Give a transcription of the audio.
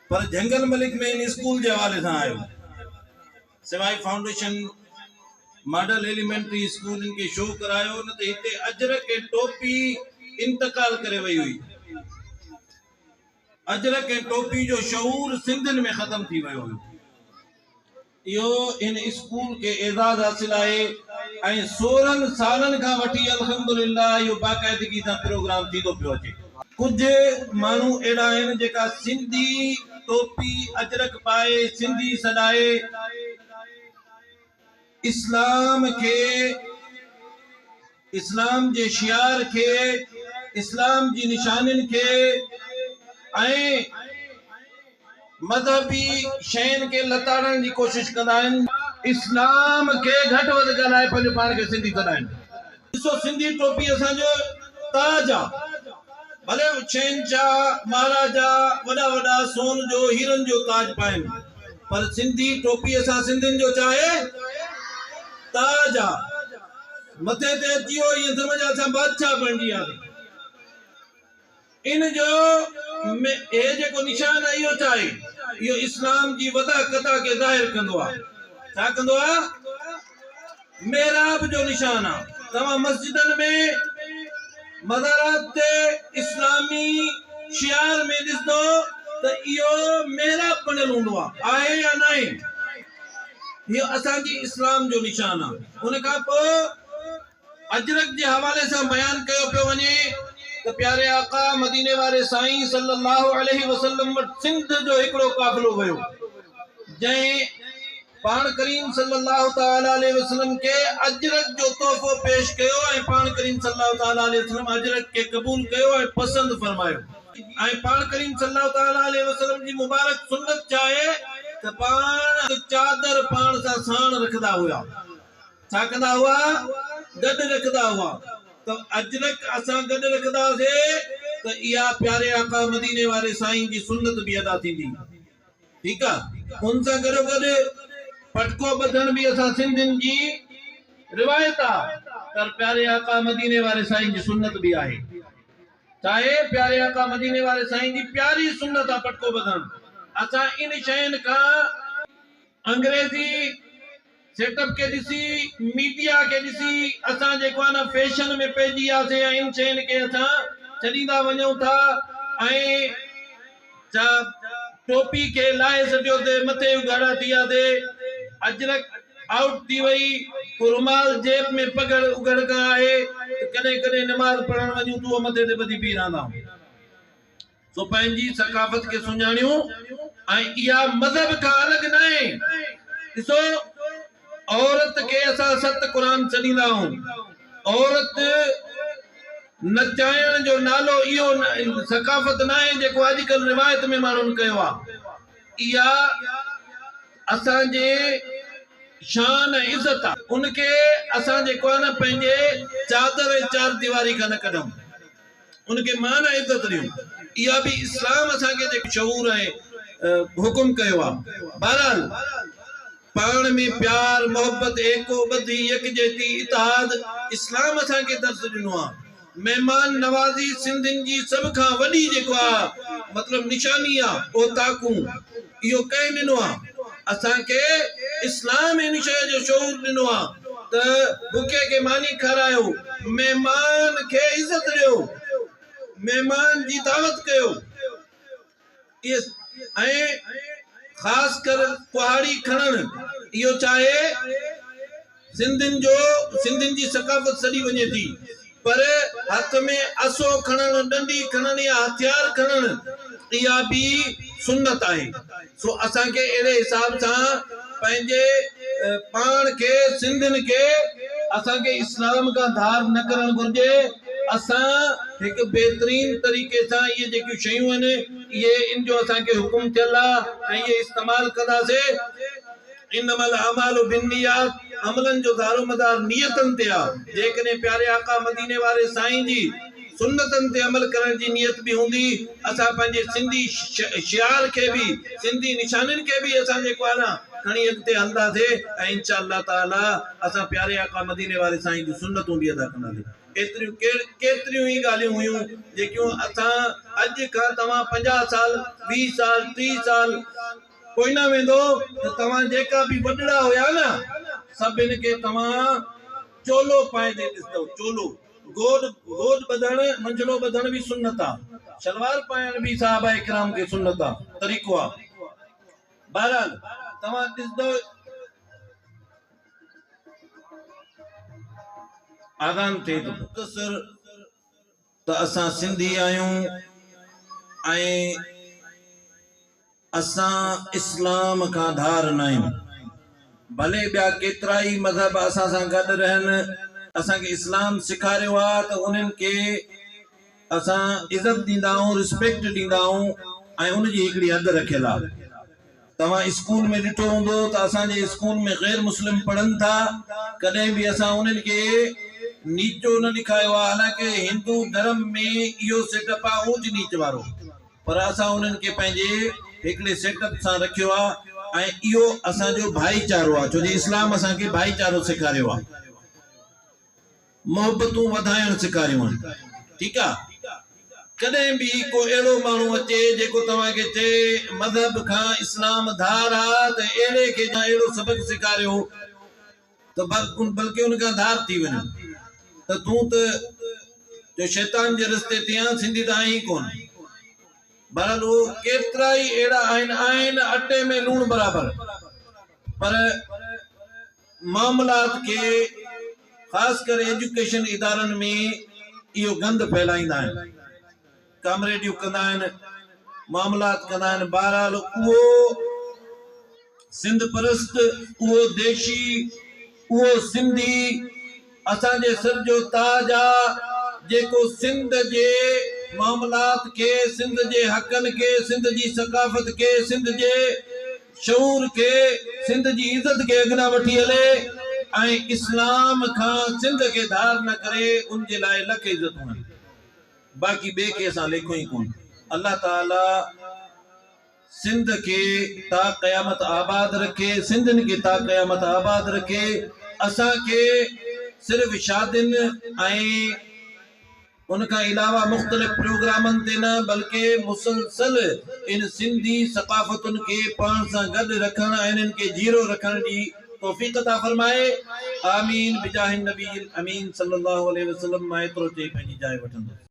پر جهنگل ملڪ ۾ ان اسڪول جي حوالي سان آيو. سوائي فائونڊيشن ماڊل ايليمينٽري اسڪول ان کي شو ڪرايو نه ته هتي اجرڪ ۽ ٽوپي انتقال ڪري وئي هئي. اجرڪ ۽ ٽوپي جو شعور سنڌين ۾ ختم ٿي ويو هيو. اهو هن اسڪول کي اعزاز حاصل آهي ۽ 16 سالن کان وٺي الحمدلله اهو باقاعدگي سان پروگرام ٿيندو پيو اچي. ڪجهه ماڻهو اهڙا آهن جيڪا سنڌي ٽوپي اجرڪ پائي سنڌي سڏائي اسلام کي اسلام جي شعار کي، اسلام جي نشانين کي ۽ مذهبي شين کي لتاڙڻ جي ڪوشش ڪندا آهن. اسلام کي گهٽ وڌ ڳالهائي پنهنجو پاڻ کي سنڌي سڏائين. ڏسو سنڌي ٽوپي اسان جو تاج آ. ڀلي شهنشاهه، مهاراجا وڏا وڏا سون جو هيرن جو تاج پائين پر سنڌي ٽوپي اسان سنڌين جو ڇا آهي؟ تاج آ. مٿي تي اچي ويو ائين سمجهه اسان بادشاهه بڻجي وياسين. ان جو هي جيڪو نشان آهي اهو ڇا آهي؟ اهو اسلام جي وضع قطع کي ظاهر ڪندو آهي. ڇا ڪندو آهي؟ محراب جو نشان آهي. توهان مسجدن ۾ مزارات تي اسلامي شعار ۾ ڏسندو ته اهو محراب بڻيل هوندو آهي. آهي يا ناهي؟ اهو اسان جي اسلام جو نشان آهي. ان کان پوء اجرڪ جي حوالي سان بيان ڪيو پيو وڃي ته پياري آقا مديني واري سائين صلي الله عليه وسلم وٽ سنڌ جو هڪڙو قافلو ويو جنهن پاڻ ڪريم صلي الله تعالٰي عليه وسلم کي اجرڪ جو تحفو پيش ڪيو ۽ پاڻ ڪريم صلي الله تعالٰي عليه وسلم اجرڪ کي قبول ڪيو ۽ پسند فرمايو. ۽ پاڻ ڪريم صلي الله تعالٰي عليه وسلم جي مبارڪ سنت ڇا آهي ته پاڻ چادر پاڻ سان ساڻ رکندا هيا. ڇا ڪندا هئا؟ گڏ رکندا هئا ته اجرڪ اسان گڏ رکنداسي ته اها پياري آقا مديني واري سائين جي سنت به ادا ٿيندي. ٺيڪ آ. ان سان گڏوگڏ پٽڪو ٻڌڻ به اسان سنڌين جي روايت آ پر پياري آقا مديني واري سائين جي سنت به آهي. چاهي پياري آقا مديني واري سائين جي پياري سنت آ پٽڪو ٻڌڻ. اسان ان شين کان انگريزي سيٽ اپ کي ڏسي ميڊيا کي ڏسي اسان جيڪو آ نه فيشن ۾ پئجي وياسي ۽ ان شين کي اسان ڇڏيندا وڃون ٿا ۽ چا ٽوپي کي لاهي سٽيوسي مٿي اگهاڙا ٿي وياسي اجرڪ آئوٽ ٿي وئي ڪو رومال جيب ۾ پگهڙ اگهڙ کان آهي ته ڪڏهن ڪڏهن نماز پڙهڻ وڃون ته اهو مٿي تي ٻڌي بيهي رهندا آهيون. سو پنهنجي ثقافت کي سڃاڻيون ۽ اها مذهب کان الڳ ناهي. ڏسو عورت کي اسان ست قرآن سڏيندا آهيون. عورت نچائڻ جو نالو اهو ثقافت ناهي جيڪو اڄڪلهه روايت ۾ ماڻهن ڪيو آهي. اها اسان جي شان ۽ عزت آ. ان کي اسان جيڪو آ نه پنهنجي چادر ۽ چار ديواري کان نه ڪڍون. ان کي مان ۽ عزت ڏيون. اها به اسلام اسان کي جيڪو شعور ۽ حڪم ڪيو آ. بهرحال پاڻ ۾ پيار، محبت، ايڪو، ٻڌي، يڪجهتي، اتحاد اسلام اسان کي درس ڏنو آ. مهمان نوازي سنڌين جي سڀ کان وڏي جيڪو آ مطلب نشاني آ اوطاقون اهو ڪنهن ڏنو آ اسان کي اسلام ان شيء جو شعور ڏنو آ ته بکي کي ماني کارايو مهمان کي عزت ڏيو مهمان جي دعوت ڪيو. ۽ خاص ڪر ڪهاڙي کڻڻ اهو چاهي سنڌين جو سنڌين جي ثقافت سڏي وڃي ٿي پر هٿ ۾ عصو کڻڻ ڏنڊي کڻڻ يا هٿيار کڻڻ اها به سنت آهي سو اسان کي اهڙي حساب سان پنهنجي پاڻ کي سنڌين کي اسان کي اسلام کان ڌار نه ڪرڻ گهرجي اسان هڪ بهترين طريقي سان اهي جيڪيون شيون آهن اهي ان جو اسان کي حڪم ٿيل آهي ۽ اهي استعمال ڪنداسي انما الاعمال بالنيات عملن جو دارومدار نيتن تي آهي جيڪڏهن پياري آقا مديني واري سائين جي سنتن تي عمل ڪرڻ جي نيت به هوندي، اسان پنهنجي سنڌي شعار کي به، سنڌي نشانين کي به اسان جيڪو آهي نه کڻي اڳتي هلنداسي ۽ انشاء الله تعالي اسان پياري آقا مديني واري سائين جون سنتون به ادا ڪنداسي. ايتريون ڪيتريون ئي ڳالهيون هيون جيڪيون اسان اڄ کان توهان 50 سال، 20 سال، 30 سال پوئنا ويندو ته توهان جيڪا به وڏڙا هيا نه سڀن کي توهان چولو پائيندي ڏسندؤ، چولو، گوڏ گوڏ ٻڌڻ، منجهڙو ٻڌڻ به سنت آ، شلوار پائڻ به صحابه ڪرام کي سنت آ، طريقو آ. بهرحال توهان ڏسندؤ آذان ٿئي ٿو. مختصر ته اسان سنڌي آهيون ۽ اسان اسلام کان ڌار ناهيون. ڀلي ٻيا ڪيترائي مذهب اسان سان گڏ رهن، اسان کي اسلام سيکاريو آهي ته انهن کي اسان عزت ڏيندا آهيون، رسپيڪٽ ڏيندا آهيون ۽ ان جي هڪڙي حد رکيل آهي. توهان اسڪول ۾ ڏٺو هوندو ته اسان جي اسڪول ۾ غير مسلم پڙهن ٿا، ڪڏهن به اسان انهن کي نيچو نه ڏيکايو آهي، حالانڪه هندو ڌرم ۾ اهو سيٽ اپ آهي اونچ نيچ وارو، پر اسان انهن کي پنهنجي هڪڙي سيٽ اپ سان رکيو آهي ۽ اهو اسان جو ڀائيچارو آهي، ڇو جو اسلام اسان کي ڀائيچارو سيکاريو آهي. محبتون وڌائڻ سيکاريون آهن. ٺيڪ آ. ڪڏهن به ڪو اهڙو ماڻهو اچي جيڪو توهان کي چئي مذهب کان اسلام ڌار آ ته اهڙي کي جا اهڙو سبق سيکاريو ته بلڪه ان کان ڌار ٿي وڃو ته تون ته جو شيطان جي رستي تي آن سنڌي ته آهين ڪونه. بهرحال اهو ڪيترائي اهڙا آهن آهن اٽي ۾ لوڻ برابر پر معاملات کي خاص ڪري ايجوڪيشن ادارن ۾ اهو گند ڦهلائيندا آهن، ڪامريڊيون ڪندا آهن، معاملات ڪندا آهن، بهرحال اهو سنڌ پرست، اهو ديشي، اهو سنڌي اسان جي سر جو تاج آ، جيڪو سنڌ جي معاملات کي، سنڌ جي حقن کي، سنڌ جي ثقافت کي، سنڌ جي شعور کي، سنڌ جي عزت کي اڳنا وٺي هلي ۽ اسلام کان سنڌ کي ڌار نه ڪري ان جي لاء لک عزتون آهن باقي ٻئي کي اسان ليکون ئي ڪونه. الله تعالي سنڌ کي تا قيامت آباد رکي، سنڌين کي تا قيامت آباد رکي، اسان کي صرف شادين ۽ ان کان علاوه مختلف پروگرامن تي نه بلڪه مسلسل ان سنڌي ثقافتن کي پاڻ سان گڏ رکڻ ۽ انهن کي جيئرو رکڻ جي توفيق عطا فرمائي آمين بجاه النبي الامين صلي الله عليه وسلم مان ايترو چئي پنهنجي جاء وٺندس.